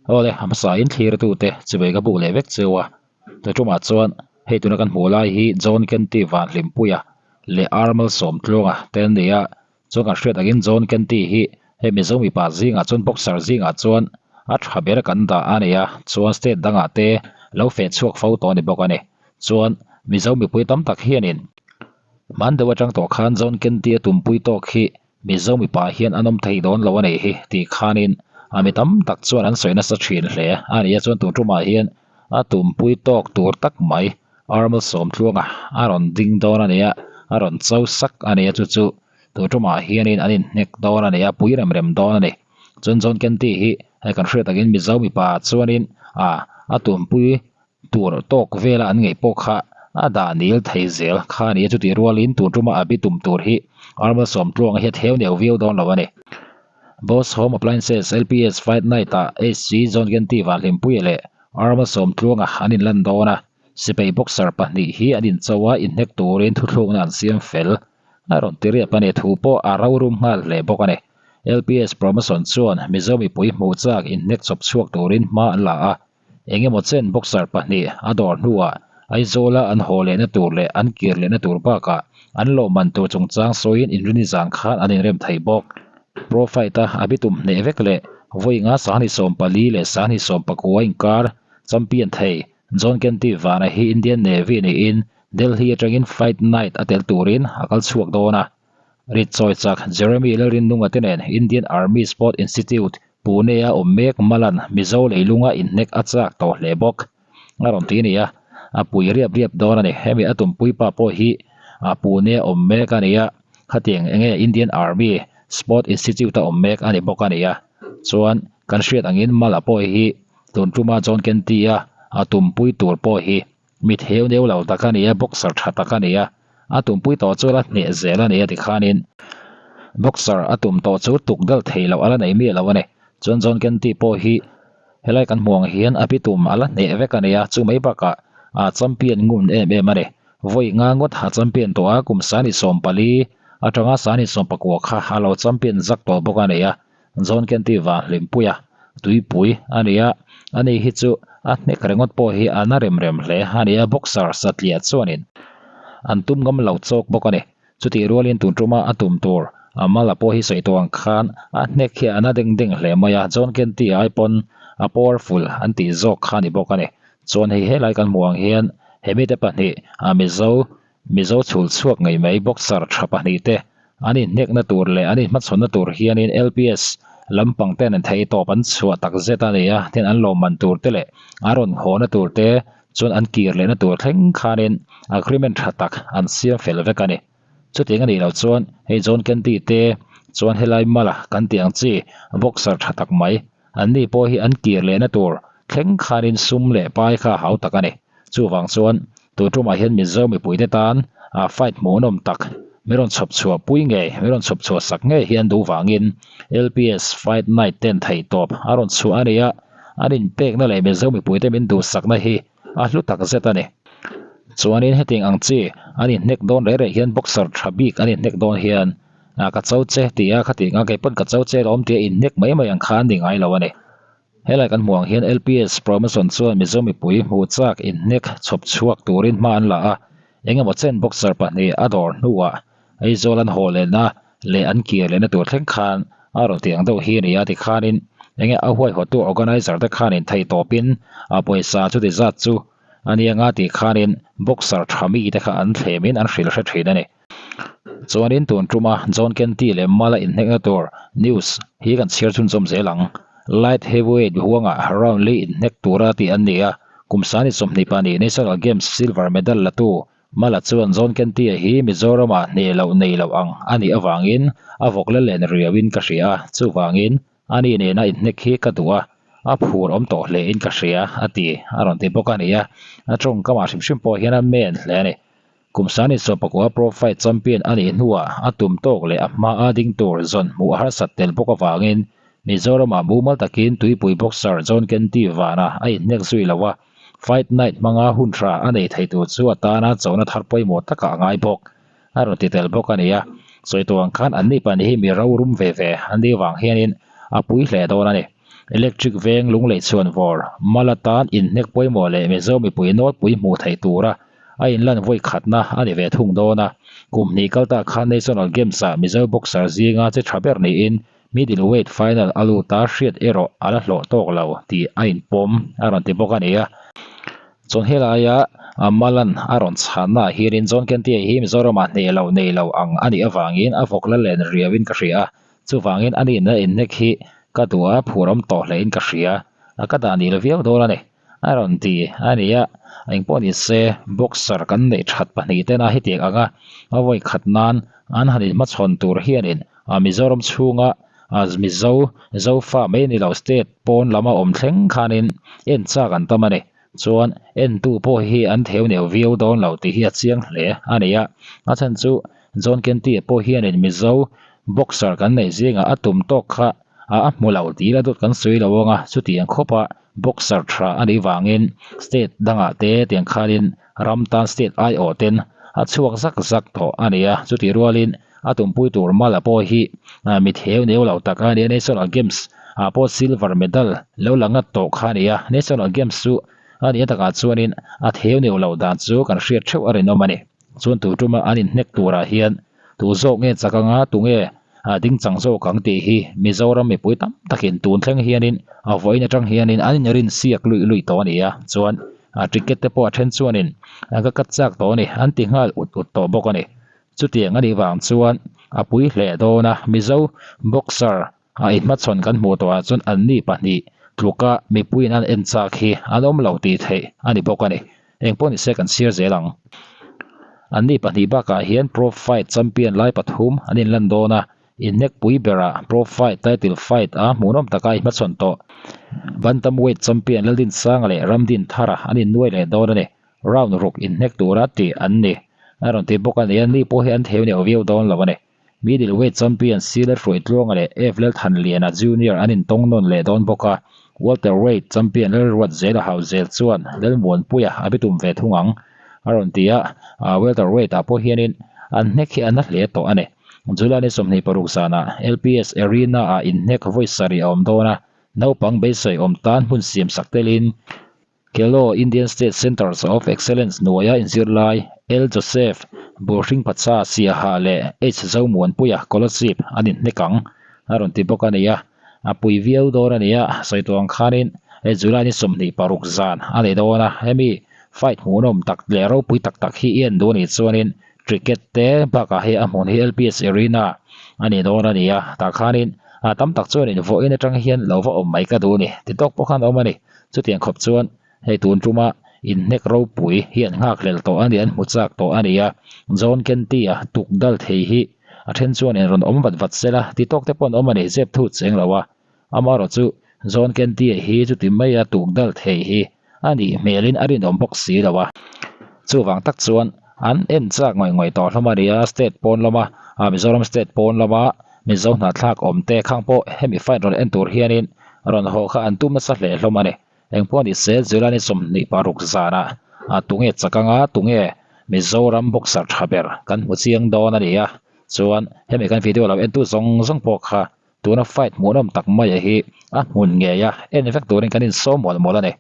Awle, a hmasa in thlir tute chuvei ka buk leh vek cheu a, tuṭumah chuan hei tuna kan hmuh lai hi John Kenty van Hlimpuia leh Armal Sawmtluanga te an ni a, chuan kan hriat angin John Kenty hi hei Mizo mipa zingah chuan boxer zingah chuan a tha ber kan dah a ni a, chuan state dangah te lo feh chhuak fo tawh a ni bawk a ni. Chuan Mizo mipui tam tak hianin hman deuh atang tawh khan John Kenty a tumpui tawk hi Mizo mipa hian an awm thei dawn lo a nih hi tih khanin a mi tam tak chuan an sawi nasa thin hle a ni a, chuan tun tumah hian a tumpui tawk tur tak mai Armal Sawmtluanga a rawn ding dawn a ni a, a rawn cho sak a ni a, chu chu tun tumah hianin an inhnek dawn a ni a, pui rem rem dawn a ni. Chuan John Kenty hi hei kan hriat takin Mizo mipa chuanin a a tumpui tur tawk vela an ngaih pawh kha a dah nil thei zel kha a ni a, chutih rualin tun tuma a bitum tur hi Armal Sawmtluanga hi a theu neu viau dawn lo a ni. Boss Home Appliances LPS Fight Night ah HC John Genty Vanhlimpuia leh Armal Sawmtluanga an inlan dawn a, sipai boxer pahnih hi an incho a, inhnek turin thuthlukna an siam fel a rawn ti riap a ni. Thu pawh a rorum nghal hle bawk a ni. LPS Promotion chuan Mizo mipui hmuh chak inhnek chawp chhuak turin hma an la a, Engemaw chen boxer pahnih a dawr hnuah Aizawla an haw lehna tur leh an kir lehna tur bakah an lawmman tur chungchang sawiin inrini zan khan an inrem thei bawk. Pro Fight-a a bitum hneh vek leh vawi nga sangni 14 leh sangni 19 inkar champion thei John Kenty Vana hi Indian Navy niin Delhi atangin Fight Night a tel turin a kal chhuak dawn a. Rit chawi chak Jeremy Lalrinnunga te nen Indian Army Sport Institute, Pune-a awm mek Malan Mizo leilunga inhnek a chak tawh hle bawk. A rawn ti a ni a, a pui riap riap dawn a ni. Hemi a tumpui pa pawh hi a Pune-a awm mek a ni a, khatiang enge Indian Army Sport Institute-a awm mek a ni bawk a ni a. Chuan kan hriat angin Mala pawh hi tun tuma John Kenty-a a tumpui tur pawh hi Mi theu neu lo tak a ni a, boxer tha tak a ni a, a tumpui tawh chu la hneh zel a ni a tikhanin boxer a tum tawh chu tuk dal thei loh a la nei miah lo a ni. Chuan John Kenty pawh hi helai kan hmuh ang hian a bitum a la hneh vek a ni a, chu mai bakah a champion ngun em em a ni. Vawi nga ngawt a champion tawh a, kum sani 14 atanga sani 19 kha a lo champion zak tawh bawk a ni a. John Kenty vang hlimpui a, tuipui a ni a, ani hi chu a hnek ringawt pawh hi a na rem rem hle a ni a, boxer satliah chuanin an tum ngam lo chawk bawk a ni. Chutih rualin tun tuma a tum tur a mala pawh hi sawi tawh ang khan a hnek hi a na deng deng hle mai a, John Kenty ai pawn a powerful an tih zawk kha a ni bawk a ni. Chuan hei helai kan hmuh ang hian hemite pahnih a Mizo Mizo chhul chhuak ngei mai boxer tha pahnih te an inhnekna tur leh an inhmachhawnna tur hianin LPS lampang ten an thei tawp an chhuah tak zet a ni a, tin an lawmman tur te leh an rawn hawna tur te chuan an kir lehna tur thleng khanin agreement tha tak an siam fel vek a ni. Chutiang a nih loh chuan hei John Kenty te chuan helai mala kan tih ang chi boxer tha tak mai Anni pawh hi an kir lehna tur thleng khanin sum leh pai kha a hau tak a ni. Chuvang chuan tun tumah hian Mizo mipuite tan a fight hmuhnawm tak min rawn chhawp chhuah pui ngei, min rawn chhawp chhuah sak ngei hi an duh vangin LPS Fight Night ten theihtawp a rawn chhuah a ni a, an inpekna leh Mizo mipuite min duhsakna hi a hlu tak zet a ni. Chuanin hetiang ang chi an inhnek dawn reh reh hian boxer tha bik an inhnek dawn hian Ah ka cho che tih a khatih ang a kei pawn ka cho che lawm tih a inhnek mai mai ang kha an ni ngai lo a ni. Helai kan hmuh ang hian LPS promotion chuan Mizo mipui hmuh chak inhnek chhawp chhuak turin hma an la a, engemaw chen boxer pahnih a dawr hnuah Aizawl an haw lehna leh an kir lehna tur thleng khan a rawn tih ang deuh hi a ni a tikhanin enge a huaihawttu organizer te khanin theihtawpin a pawisa chuti zat chu a nia nga tih khanin boxer tha mite kha an thlemin an hrilh hre thin a ni. Chuanin tun tuma John Kenty leh Mala inhnekna tur news hi kan chhiar chhunzawm zel ang. Light heavyweight huangah round li inhnek tura tih an ni a, kum sani 22 National Games silver medal latu Mala chuan John Kenty-a hi Mizoramah hneh loh nei loh ang a nih avangin a vawk la len riauin ka hria a, chuvangin ani nena inhnek hi ka duh a, a phur awm tawh hlein ka hria a ti a rawn ti bawk a ni a, a tawngkamah hrim hrim pawh hian a men hle a ni. Kum sani 19 Pro Fight Champion a nih hnuah a tum tawk leh a hma a ding tur zawn hmuh a harsat tel bawk avangin Mizoramah mumal takin tuipui boxer John Kenty vana a inhnek zui lo a, Fight Night hmanga hun tha a nei thei tur chu a tana chona thar pawimawh takah a ngai bawk a rawn ti tel bawk a ni a. Sawi tur ang khan anni pahnih hi mi rorum ve ve an nih vang hianin a pui hle dawn a ni. Electric Veng Lunglei chhuanvawr Mala tan inhnek pawimawh leh Mizo mipui nawlpui hmuh theih tura a inlan vawi khatna a ni ve thung dawn a. Kum hnih kal ta khan National Games-ah Mizo boxer zinga che tha ber niin middleweight final a lut a, hriat erawh a la hlawh tawk lo tih a inpawm a rawn ti bawk a ni a. Chuan helaia Malan a rawn chhannaah hianin John Kentia hi Mizoramah hneh lo nei lo ang a nih avangin a vawk la len riauin ka hria a, chuvangin a nihna inhnek hi ka duh a, phurawm tawh hlein ka hria a, ka dah nil viau dawn a ni a rawn ti a ni a, engpawh ni se boxer kan neih that pahnih tena hetiang anga a vawi khat nan an han inhmachhawn tur hianin Mizoram chhunga Mizo Zofa mai ni lo state pawn lama awm thleng khanin en chak an tam a ni. Chuan entu pawh hi an theu neu viau dawn lo tih hi a chiang hle a ni a, a chhan chu John Kenty-a pawh hianin Mizo boxer kan neih zingah a tum tawk kha a hmu lo tih ila dawt kan sawi lo ang a, chutiang khawpa boxer tha a nih vangin state dangah te tiang khanin ram tan state aiawh ten a chhuak zak zak tawh a ni a, chutih rualin a tumpui tur Mala pawh hi mi theu neu lo tak a ni a, National Games ah pawh silver medal lo la ngat tawh kha a ni a, National Games chu a nih takah chuanin a theu neu lo dan chu kan hriat theuh a rinawm a ni. Chuan tu tuma an inhnek turah hian tu zawk nge chak anga tunge ding chang zawk ang tih hi Mizoram mipui tam takin tun thleng hianin a vawiin atang hianin an inrin siak luih luih tawh a ni a, chuan ticket te pawh a then chuanin ka cut chak tawh a ni an ti nghal ut ut tawh bawk a ni. Chutiang a nih vang chuan a pui hle dawn a, Mizo boxer a inhmachhawn kan hmuh tawhah chuan anni pahnih tluka mipuiin an en chak hi an awm lo tih theih a ni bawk a ni. Engpawh ni se kan chhiar zel ang. Anni pahnih bakah hian Pro Fight champion lai pathum an inlan dawn a, inhnek pui berah Pro Fight title fight a hmuhnawm taka inhmachhawn tawh Bantamweight champion Laldinsanga leh Ramdinthara an innuai leh dawn a ni. Round ruk inhnek tura tih an ni. A rawn ti bawk a ni a, ni pawh hi an theu neu viau dawn lo a ni. Middleweight champion Silat Hruaitluanga leh F Lalthanliana Junior an intawng nawn leh dawn bawk a, Welterweight champion Lalruatzela Hauzel chuan Lalmuanpuia a bitum ve thung ang a rawn ti a, Welterweight ah pawh hianin an hnek hi a na hle tawh a ni. July ni 26 zanah LPS Arena ah inhnek vawi sarih a awm dawn a, naupang beisei awm tan hmun siam sak telin Kelo Indian State Centres of Excellence hnuaia inzirlai L Joseph, Burhringpatsa Siaha leh H Zomuanpuia Kolasib an inhnek ang a rawn ti bawk a ni a, a pui viau dawn a ni a, sawi tawh ang khanin he July ni 26 zan a ni dawn a, hemi fight hmuhnawm tak leh ropui tak tak hi i en duh a nih chuanin Cricket te bakah hei a hmun hi LPS Arena a ni dawn a ni a, tah khanin tam tak chuanin vawiin atang hian lo va awm mai ka duh a ni, ti tawk pawh khan a awm a ni. Chutiang khawp chuan hei tun tuma inhnek ropui hi an nghakhlel tawh a ni, an hmu chak tawh a ni a, John Kenty-a tuk dal thei hi a then chuanin rawn awm vat vat sela ti tawk te pawh an awm a ni, zep thut cheng lo a. Amaherawh chu John Kenty-a hi chuti maia tuk dal thei hi a nih hmelin a rinawm bawk si lo a. Chuvang tak chuan an en chak ngawih ngawih tawh hlawm a ni a, state pawn lama Mizoram state pawn lama Mizo hnahthlak awm te khang pawh hemi fight rawn en tur hianin rawn haw kha an tum nasa hle hlawm a ni. Engpawh ni se July ni 26 zanah tunge chak anga tunge Mizoram boxer tha ber kan hmu chiang dawn a ni a, chuan hemi kan video lo entu zawng zawng pawh kha tuna fight hmuhnawm tak mai hi a hmun ngei a, en vek turin kan insawm mawlh mawlh a ni.